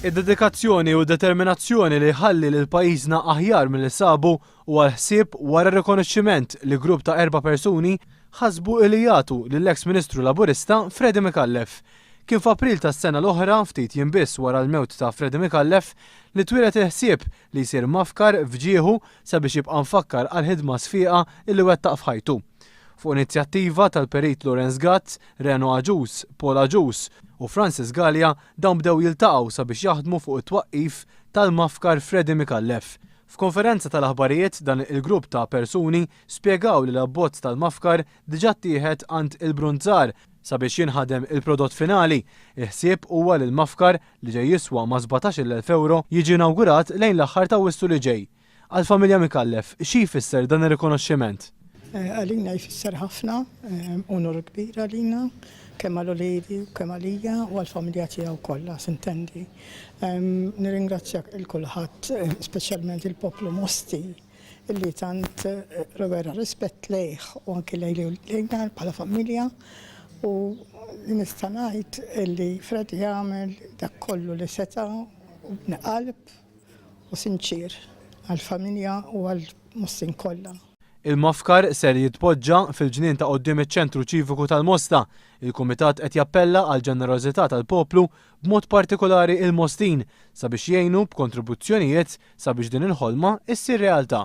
Id-dedikazzjoni u d-determinazzjoni li jħalli lil pajjiżna aħjar milli sabu huwa l-ħsieb wara r-rikonoxximent li grupp ta' erba' persuni ħasbu li jagħtu lill-eks Ministru Laburista Freddie Micallef. Kien f'April tas-sena l-oħra, ftit jiem biss wara l-mewt ta' Freddie Micallef, li twieled il-ħsieb li jsir mafkar f'ġieħu sabiex jibqa' mfakkar għall-ħidma sfiqa li wettaq f'ħajtu. Fuq inizjattiva tal-Perit Lawrence Gatt, Reno Agius, Paul Agius u Francis Galea dawn bdew jiltaqgħu sabiex jaħdmu fuq it-twaqqif tal-Mafkar Freddie Micallef. F'konferenza tal-aħbarijiet dan il-grupp ta' persuni spjegaw li l-abbozz tal-mafkar diġà ttieħed għand il-Brunzar sabiex jinħadem il-prodott finali. Il-ħsieb huwa li l-mafkar, li ġej jiswa ma' 17,000 ewro, jiġi inawgurat lejn l-aħħar t'Awwissu li ġej. Għall-familja Micallef, xi jfisser dan ir-rikonoxximent? Għalina jfisser ħafna, unur kbir għalina, kemm għal uliedi u kemm għalija u għall-familja tiegħu kollha, sintendi. Nirringrazzja 'l kulħadd, speċjalment il-poplu Mosti li tant wera rispett lejh u anki lejna bħala familja u nista' ngħid li Freddie għamel dak kollu li seta' u b'qalb u sinċier għall-familja u għall-Mostin kollha. Il-mafkar ser jitpoġġa fil-ġnien ta' quddiem iċ-Ċentru Ċiviku tal-Mosta. Il-Kumitat qed jappella għall-ġenerożità tal-poplu, b'mod partikolari il-Mostin, sabiex jgħinu b'kontribuzzjonijiet sabiex din il-ħolma issir realtà.